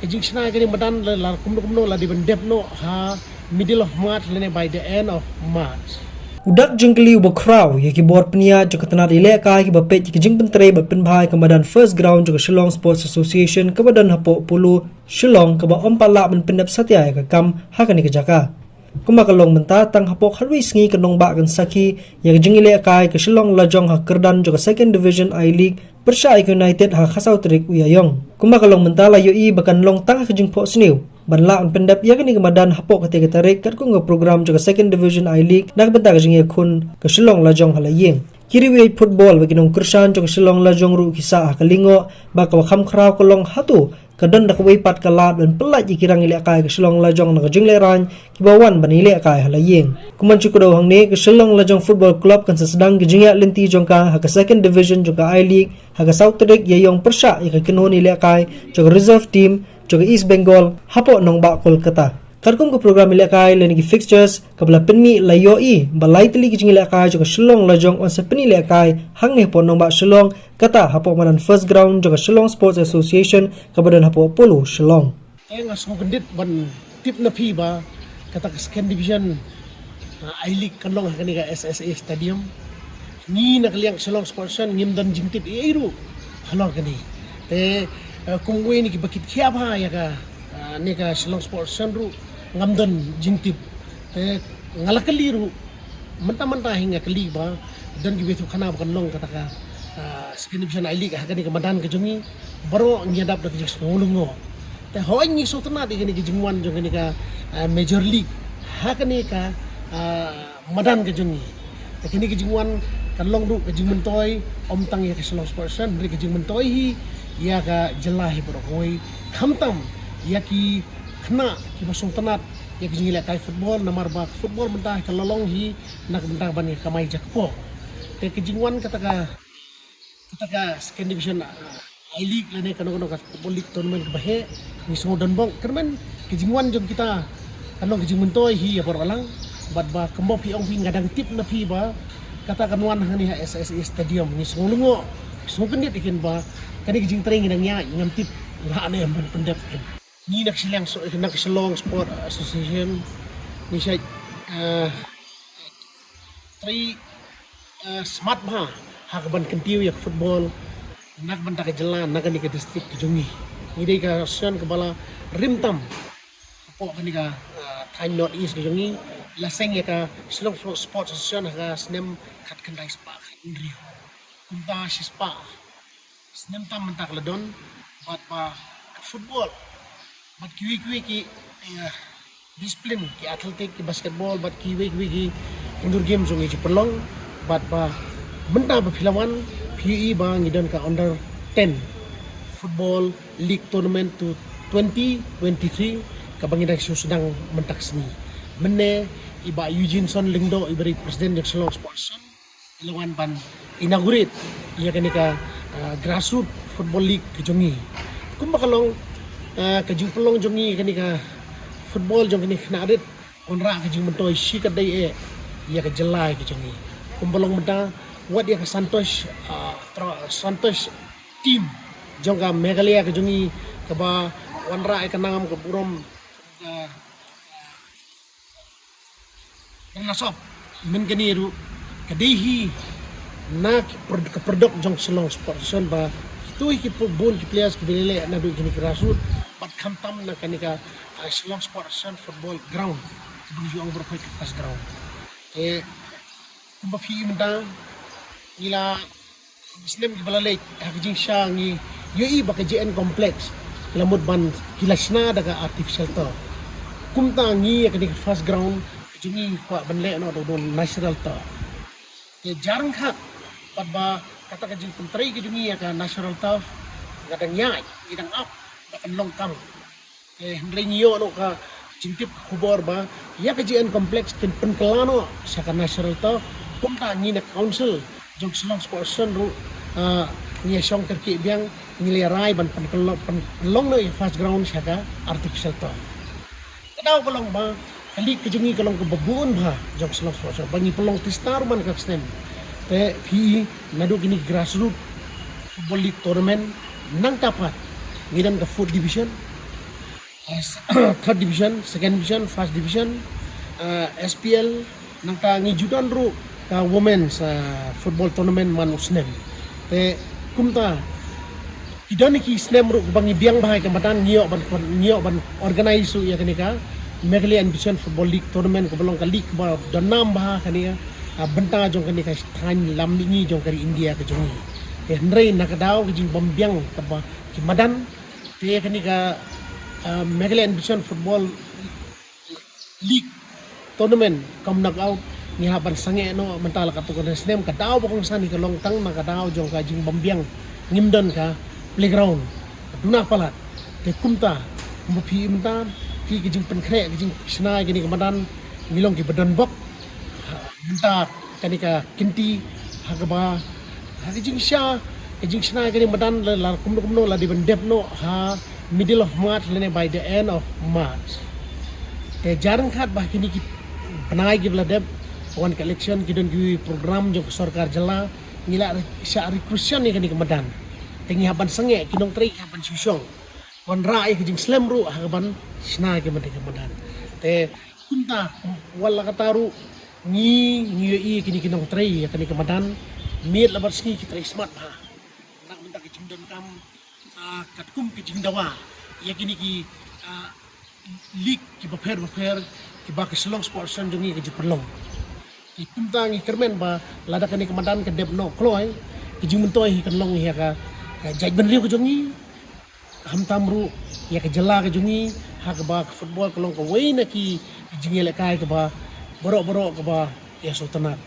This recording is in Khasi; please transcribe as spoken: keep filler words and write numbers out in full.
Jingshna kane madan la, la kumno kumno la dei ban dep noh ha middle of March lane by the end of March. U dak jingkylli uba khraw ïa ki bor pynïaid jong ka tnat ïalehkai kiba peit ïa ka jingpyntrei bad pynbha ïa ka madan first ground jong ka Shillong Sports Association kaba don hapoh Polo, Shillong, kaba ym pat lah ban pyndep satia ïa ka kam ha kane ka jaka. Kumba ka long mynta, tang hapoh khatwei sngi ka nongbah kan sakhi ïa ka jingïalehkai ka Shillong Lajong ha kyrdan jong ka Second Division I-League pyrshah ïa ka United ha ka khatsaw tarik u Ïaïong. Kumba ka long mynta, la ïohi ba kan long tang ha ka jingphohsniew ban lah ban pyndep ïa kane ka madan hapoh katei ka tarik katkum ka program jong ka Second Division I-League na ka bynta ka jingïakhun ka Shillong Lajong ha la ïing. Ki riewïaid football bad ki nongkyrshan jong ka Shillong Lajong ruh ki sah ha ka lyngngoh ba kaba kham khraw ka long hato ka don da kawei pat ka lad ban pyllait ïa ki rangïalehkai ka Shillong Lajong na ka jinglehrain kiba wan ban ïalehkai ha la ïing. Kumban shu kdew hangne, ka Shillong Lajong Football Club kan sa sdang ka jingïaid lynti jong ka ha ka Second Division jong ka I-League ha ka saw tarik Ïaïong pyrshah ïa ka kynhun ïalehkai jong ka reserve team jong ka East Bengal hapoh nongbah Kolkata. Katkum ka program ïalehkai lane ki fixtures kaba la pynmih, la ïohi ba lai tylli ki jingïalehkai jong ka Shillong Lajong yn sa pynïalehkai hangne hapoh nongbah Shillong, kata hapoh madan first ground jong ka Shillong Sports Association kaba don hapoh Polo, Shillong. Te nga sngewkyndit ban tip na phi ba kata ka Second Division, ah, I-League kan long ha kane ka S S A Stadium. Ngi na ka liang Shillong Sports Association ngim don jingtip ei ei ruh halor kane. Te, ah, kum uwei na kiba kit khia bha ïa ka, ah, ne ka Shillong Sports Association ruh ngam don jingtip. Te nga la kylli ruh mynta mynta hi nga kylli ba don kiba ïathuh khana ba kan long kata ka, ah, Second Division I-League ha kane ka madan ka jong ngi. Baroh ngi ïadap da ka jingsngew lyngngoh. Te hooid ngi sngewtynnat ïa kane ka jingwan jong kane ka, ah, Major League ha kane ka, ah, madan ka jong ngi. Te kane ka jingwan kan long ruh ka jingmyntoi ym tang ïa ka Shillong Sports Association hynrei ka jingmyntoi hi ïa ka jylla hi baroh kawei, khamtam ïa ki khynnah kiba sngewtynnat ïa ka jingïalehkai football, namar ba ka football mynta ka la long hi na ka bynta ban ïa kamai jakpoh. Te ka jingwan kata ka, kata ka Second Division, ah, I-League lane kano kano ka Football League tournament kaba heh, ngi sngew donbok. Kyrmen ka jingwan jong kita kan long ka jingmyntoi hi ïa baroh lang. Bad ba kumba phi ong phi, nga dang tip na phi ba kata kan wan hangne ha S S A Stadium. Ngi sngew lyngngoh, ngi sngewkyndit ïa kin ba kane ka jingtrei ngi dang ïaid, ngam tip la ne em ban pyndep kin. Ngi na ka Shillong, na ka Shillong Sport Association ngi shait, eh, trei, eh, smat bha ha kaban kyntiew ïa ka football na ka bynta ka jylla, na kane ka district ka jong ngi. Ngi dei ka association kaba la rim tam hapoh kane ka, eh, thaiñ North East ka jong ngi. La seng ïa ka Shillong Sports Association ha ka snem khatkhyndai spah khathynriew. Kumta shispah snem tam mynta ka la don, bad ba ka football bad kiwei kiwei ki, eh, discipline, ki athletic, ki basketball bad kiwei kiwei ki indoor games jong ngi ju pynlong. Bad ba mynta ba phi la wan, phi ïohi ba ngi don ka under ten football league tournament to twenty twenty-three, kaba ngi dang shu sdang mynta ka sngi. Mynne i Bah Eugene Son Lyngdoh, iba dei president jong Shillong Sports Association, i la wan ban inaugurate ïa kane ka, ah, grassroots football league ka jong ngi. Kumba ka long, ah, ka jingpynlong jong ngi ïa kane ka football jong kane ka khynnah rit, wanrah ka jingmyntoi shi katdei eh ïa ka jylla ka jong ngi. Kumba long mynta, wat ïa ka Santosh, ah, Tro-, Santosh team jong ka Meghalaya ka jong ngi, kaba wanrah ïa ka nam ka burom, ah, Ranasop, mynta kane ruh ka dei hi na ki pred-, ka pyrthei jong Shillong Sports Association ba kito hi ki bun ki players kiba leh naduh kine ki grassroots bad khamtam na kane ka, ah, Shillong Sports Association football ground, kiba ngi ju ong baroh ka first ground. Te kumba phi mynta ngi la snem kiba la leit, ha ka jingshisha ngi ïohi ba ka J N Complex ki la mut ban, ki la shna da ka artificial turf. Kumta ngi ïa kane ka first ground ka jong ngi ngi kwah ban leh noh da u natural turf. Te jar ryngkat pat ba kata ka jingpyntrei ka jong ngi ïa ka natural turf, nga dang ïaid, ngi dang ap, ba kan long kam. Te hynrei ngi ïoh noh ka jingtip ka khubor ba ïa ka J N Complex kin pynkylla noh sha ka natural turf. Kumta ngi na council jong Shillong Sports Association ruh, ah, ngi ïa shong kyrkieh biang, ngi la rai ban pynkylla, pyn-, pynlong noh ïa first ground sha ka artificial turf. Ka daw ka long ba ka league ka jong ngi ka long kaba bun bha jong Shillong Sports Association ba ngi pynlong tista ruh man ka snem. Te phi naduh kine grassroots football league tournament, nangta pat ngi don ka fourth division, Third division, second division, first division, uh, S P L, nangta ngi ju don ruh ka women's, uh, football tournament man u snem. Te kumta ki don ki snem ruh ba ngi biang bha ka madan, ngi ïoh ban, ngi ïoh ban organize ruh ïa kane ka Meghalaya Ambition Football League tournament, kaba long ka league kaba don nam bha ha kane ka, uh, bynta jong kane ka thaiñ lam mihngi jong ka ri India ka jong ngi. Te hynrei na ka daw ka jingbym biang kaba ki madan, te kane ka, uh, Meghalaya Ambition Football League tournament kam knockout, ngi hap ban sangeh noh mynta la katto katne snem. Ka daw ba kongsan hi ka long tang na ka daw jong ka jingbym biang, ngim don ka playground, ka duna palat. Te kumta, kumba phi mynta, phi ka jingpynkhreh, ka jingshna ïa kane ka madan, ngi long kiba don bok. Ha, mynta kane ka kynti, ha kaba, ha ka jingsha, ka jingshna kane ka madan la, la kumno kumno la dei ban dep noh ha middle of March lane by the end of March. Te jar ryngkat ba kine ki bnai kiba la dep, wan ka election, ki don ki program jong ka sorkar jylla, ngi la re-, shah requisition ïa kane ka madan. Te ngi hap ban sangeh, ki nongtrei ki hap ban shu shong. Wanrah ïa ka jingslem ruh ha kaban shna ïa kane ka madan. Te kumta, wat la katta ruh, ngi, ngi ïohi ïa kine ki nongtrei ïa kane ka madan, miet la bad sngi ki trei smat bha. Nang mynta ka jingdonkam, ah, katkum ka jingdawa ïa kine ki, ah, league kiba pher bapher, kiba ka Shillong Sports Association jong ngi ka ju pynlong. Te kumta ngi kyrmen ba lada kane ka madan ka dep noh kloi, ka jingmyntoi hi kan long ïa ka, ah, jaitbynriew ka jong ngi, khamtam ruh ïa ka jylla ka jong ngi, ha kaba ka football ka long kawei na ki jingïalehkai kaba baroh baroh kaba ïasngewtynnat.